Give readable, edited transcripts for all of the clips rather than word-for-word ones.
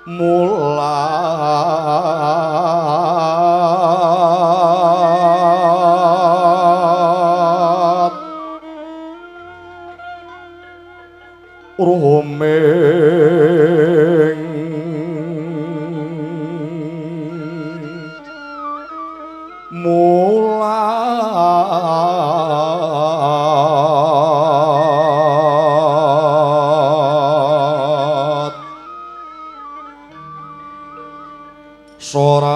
Mulat ruming mulat sorap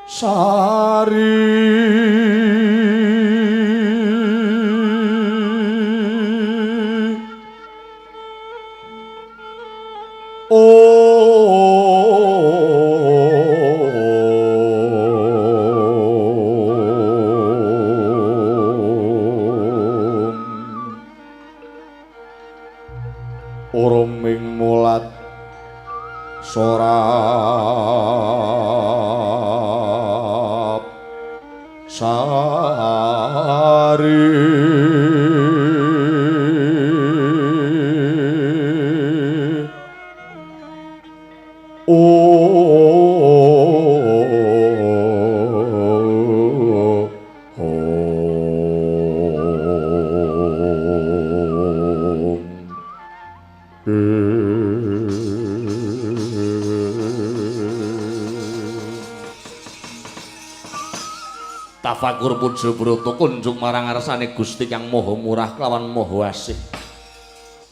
sari Uruming mulat sorap sari Tafakur puja brata kunjung marang ngarsane Gusti kang Maha Murah kelawan Maha Asih.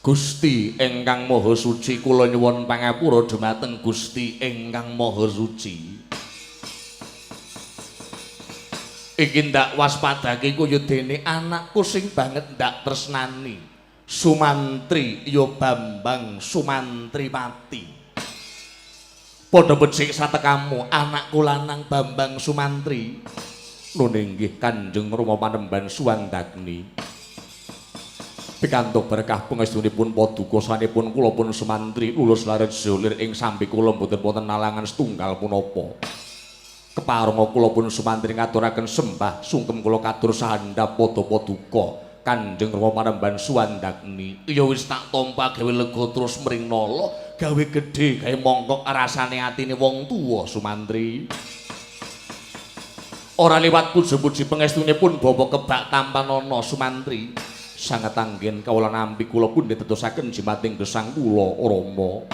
Gusti ingkang Maha Suci kula nyuwun pangapura dumateng Gusti ingkang Maha Suci. Iki ndak waspadake kaya dene anakku sing banget ndak tresnani. Sumantri ya Bambang Sumantri Pati. Padha becik satekamu anakku lanang Bambang Sumantri. Nun inggih Kanjeng Rama Panembahan Suwandagni. Pikantuk berkah pangestunipun paduka sanipun kula pun Sumantri lulus larejo lir ing sambi kula mboten wonten alangan setunggal punapa. Keparenga kula pun Sumantri ngaturaken sembah sungkem kula katur sahandhap pada paduka Kanjeng Rama Panembahan Suwandagni. Ya wis tak tampa gawe lega terus mring nala, gawe gedhe gawe mongkok rasane atine wong tuwa Sumantri. Ora liwat puji-puji pangestunipun Bapak kebak tampanana Sumantri. Sanget anggen kawula nampi kula pundi tedosaken jimating gesang kula Rama.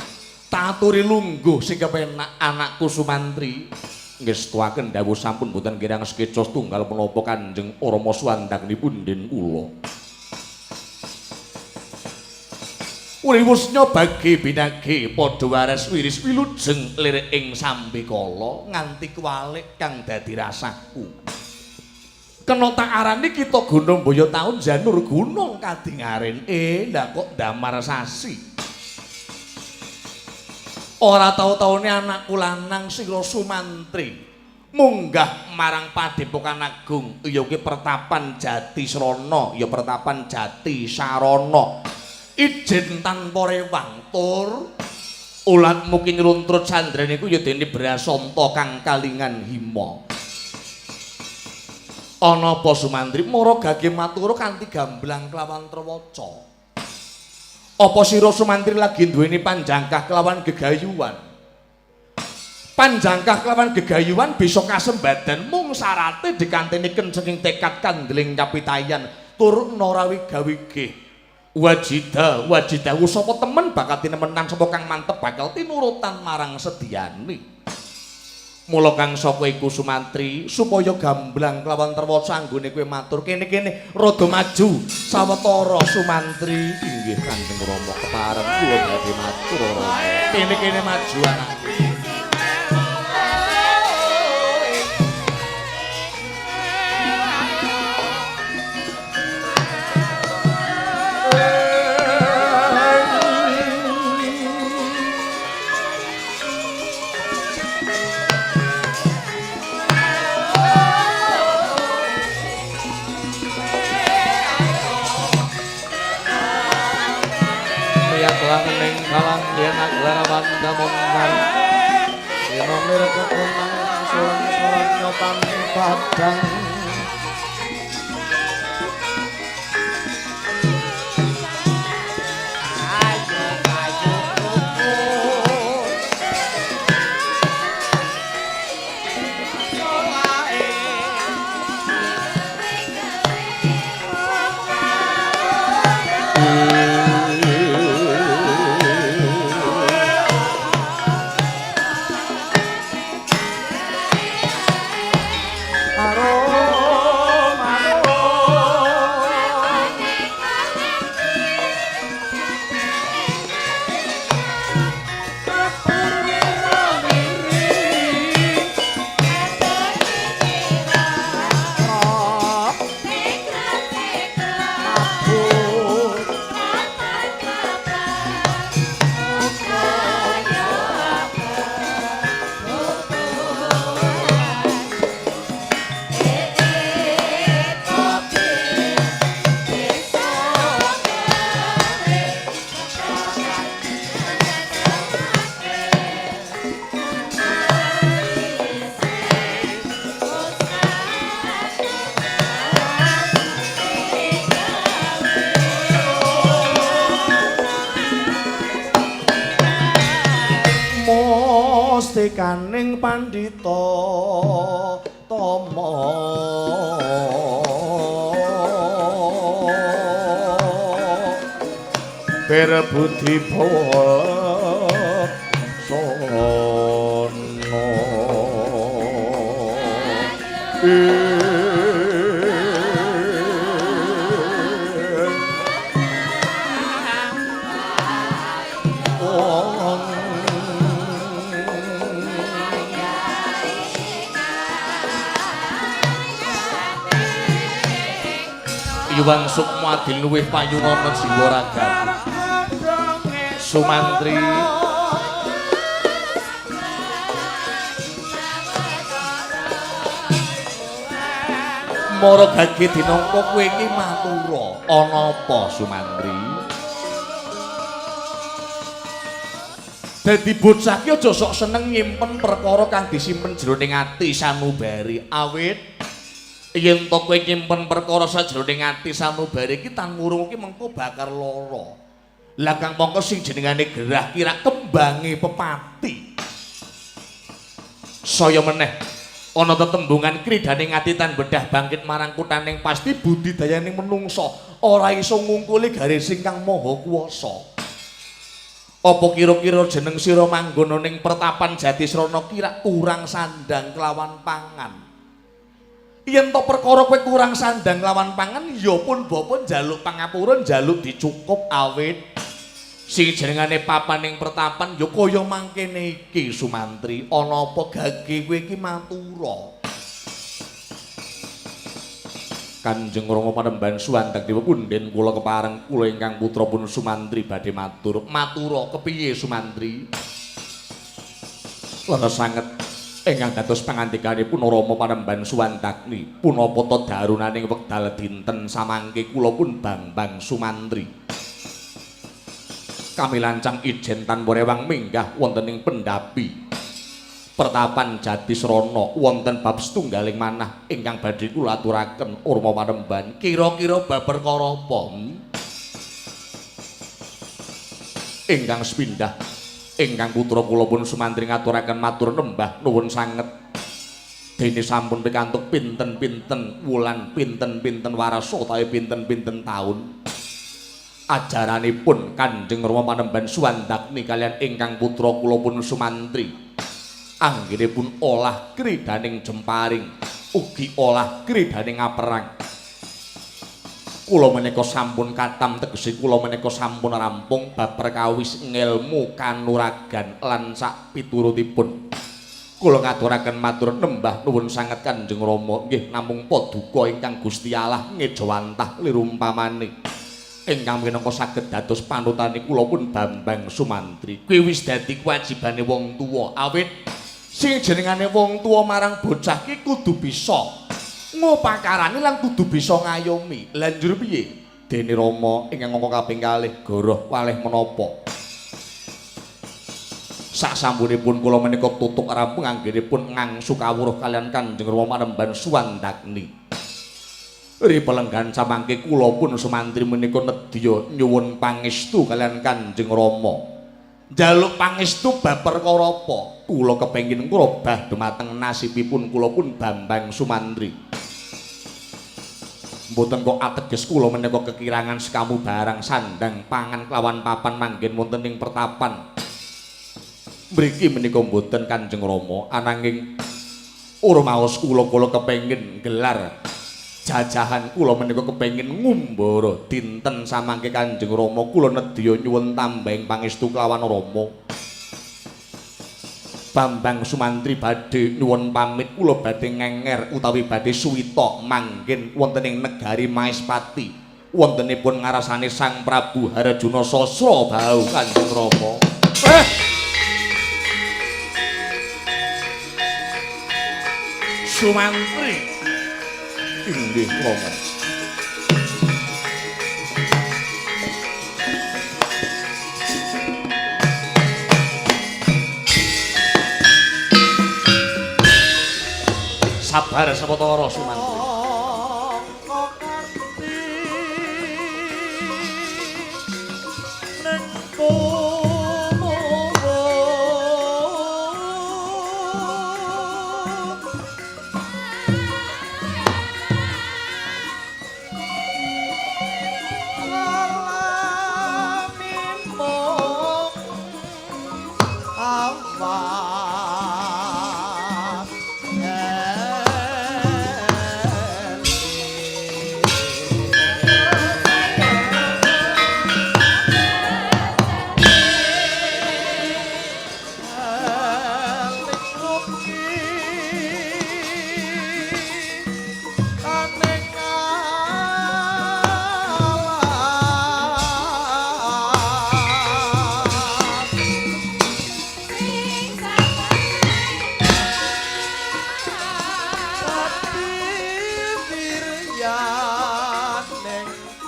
Taturi lungguh sing kepenak anakku Sumantri. Ngestuaken dawuh sampun boten kirang sekeca setunggal menapa Kanjeng Rama Suwandagni punden kula. Uriwusnya bagi binage padha waras wiris wilujeng lir ing sambikala nganti kuwalik kang dadi rasaku. Kena tak arani kita gunung boyo taun janur gunung kadingaren. Ndak kok damar sasi. Ora tau-taune anakku lanang sira Sumantri munggah marang Padepokan Agung ya kuwi pertapan Jati Srana ya pertapan Jati Sarana. Ijin tanpa rewang tur ulatmu ki nyluntrut sandrane ku ya dene Brasanta kang kalingan hima. Ana apa Sumantri mara gage matur kanthi gamblang kelawan trewaca. Apa sira Sumantri lagi duweni panjangkah kelawan gegayuhan? Panjangkah kelawan gegayuhan bisa kasembadan mung syarate dikanteni kencenging tekad kandeling kapitayan tur nora wiga-wigih. Wajida, wajidahu sapa temen bakal tinemenan sapa kang mantep bakal tinurutan marang sediane. Mula kang saka iku Sumantri supaya gamblang kelawan trewaca anggone kowe matur kene-kene rada maju sawetara Sumantri. Inggih Kanjeng Rama kepareng kula badhe matur Rama. Kene-kene maju anakku. Padang Pangustikaning pandhita Tama. Bir budi bawa laksana. Iwang Sukma Adil luwih payungana jiwa raga. Sumantri Mara gage dinangka kowe iki matura ana apa Sumantri? Dadi bocah ki aja sok seneng nyimpen perkara kang disimpen jroning ati sanubari. Awit yen to kowe nyimpen perkara sajroning ati sanubari iki tan ngurung ki mengko bakar lara. Lah kang mongko sing jenengane gerah kira kembange pepati. Saya meneh ana tetembungan kridhaning ati tan bedah bangkit marang kuthaning pasti budidayaning menungsa ora iso ngungkuli garis ingkang maha kuwasa. Apa kira-kira jeneng sira manggon ning pertapan Jatisrana kira kurang sandang kelawan pangan? Yen to perkara kowe kurang sandang lawan pangan ya pun bapa njaluk pangapura njaluk dicukup awit sing jenengane papan ning pertapan ya kaya mangkene iki Sumantri ana apa gage kowe iki matura. Kanjeng Rama Panembahan Suwandak Dewa punden kula kepareng kula ingkang putra pun Sumantri badhe matur. Matura kepiye Sumantri? Leres sanget ingkang dados pangandikanipun Rama Panembahan Suwandagni punapa ta darunaning wekdal dinten samangke kula pun Bambang Sumantri kami lancang ijen tanpa rewang minggah wonten ing pendhapi pertapan Jatisrana wonten bab setunggaling manah ingkang badhe kula aturaken Rama Panembahan. Kira-kira bab perkara apa? Ingkang sepindah ingkang putra kula pun Sumantri ngaturaken matur nembah nuwun sanget dene sampun pikantuk pinten-pinten wulan pinten-pinten warasa utawi pinten-pinten taun ajaranipun Kanjeng Rama Panembahan Suwandagni kaliyan ingkang putra kula pun Sumantri anggenipun olah kridhaning jemparing ugi olah kridhaning aperang. Kula menika sampun katam tegese kula menika sampun rampung bab perkawis ngelmu kanuragan lan sak piturutipun. Kula ngaturaken matur nembah nuwun sanget Kanjeng Rama nggih namung paduka ingkang Gusti Allah ngejawantah lirumpamane ingkang minangka saged dados panutane kula pun Bambang Sumantri. Kuwi wis dadi kewajibane wong tuwa awit sing jenengane wong tuwa marang bocah ki kudu bisa ngopakarane lan kudu bisa ngayomi. Lah njur piye? Dene Rama ingkang angka kaping kalih goroh waleh menapa? Sasampunipun kula menika tutuk rampung anggenipun ngangsu kawruh kaliyan Kanjeng Rama Panembahan Suwandagni. Ri pelenggan samangke kula pun Sumantri menika nedya nyuwun pangestu kaliyan Kanjeng Rama. Njaluk pangestu bab perkara apa? Kula kepengin ngrobah dumateng nasibipun kula pun Bambang Sumantri. Mboten kok ateges kula menika kekirangan sekamu barang sandang pangan kelawan papan manggen wonten ing pertapan. Mriki menika mboten Kanjeng Rama, ananging rumaos kula kula kepengin gelar jajahan kula menika kepengin ngumbara dinten samangke Kanjeng Rama kula nedya nyuwun tambahing pangestu kelawan Rama. Bambang Sumantri badhe nyuwun pamit kula badhe ngenger utawi badhe suwita manggen wonten ing negari Maespati wontenipun ngarasane Sang Prabu Harjuna Sasrabahu Kanjeng Rama. Sumantri inggih Rama. Sabar sawetara Sumantri.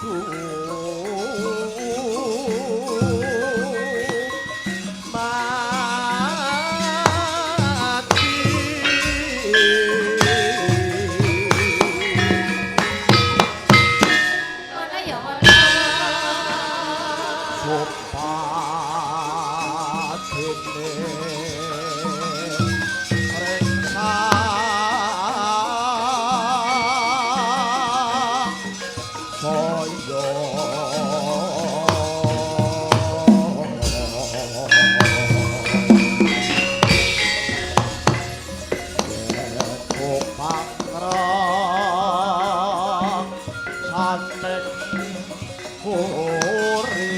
Dumadi. Ngono ya ngono. Supadene ring saya Kepopangrang saning kore.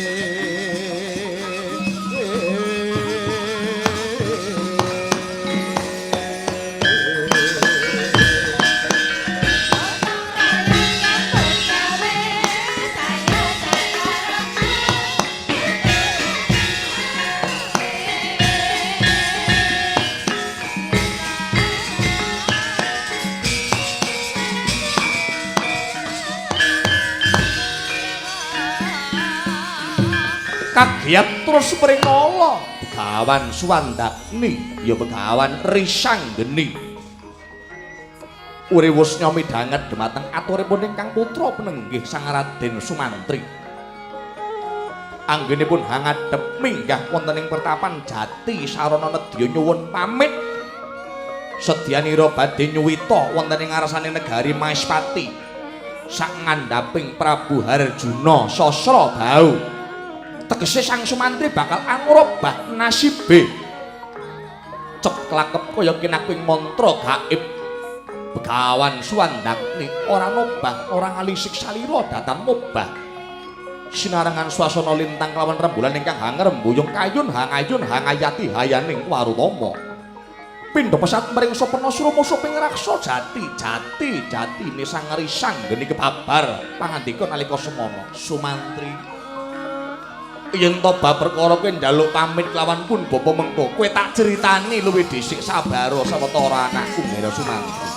Kagiyat terus pringala Begawan Suwandagni ya Begawan Risanggeni. Uriwus nyomidhanget dhumateng aturipun ingkang putra penenggih Sang Raden Sumantri. Anggenipun hangadhep minggah wonten ing pertapan Jati sarana nedya nyuwun pamit. Sedyanira badhe nyuwita wonten ing ngarsane negari Maespati sak ngandhaping Prabu Harjuna Sasrabau. Tegese Sang Sumantri bakal angrobah nasibe. Ceklakep kaya kinakuing mantra gaib. Begawan Suwandagni ora nobah, ora ngalisik salira datan mobah. Sinarengan swasana lintang kelawan rembulan ingkang hangrembuyung kayun hangayun hangayati hayaning warutama. Pindha pesat mring sopena srumusuh ping raksa jati jati jatine Sang Risanggeni kebabar pangandika nalika semana. Sumantri, yen to bab perkara kowe njaluk pamit kelawan pun bapa mengko kowe tak critani luwih dhisik, sabaro sawetara anakku Ngera Sumantri.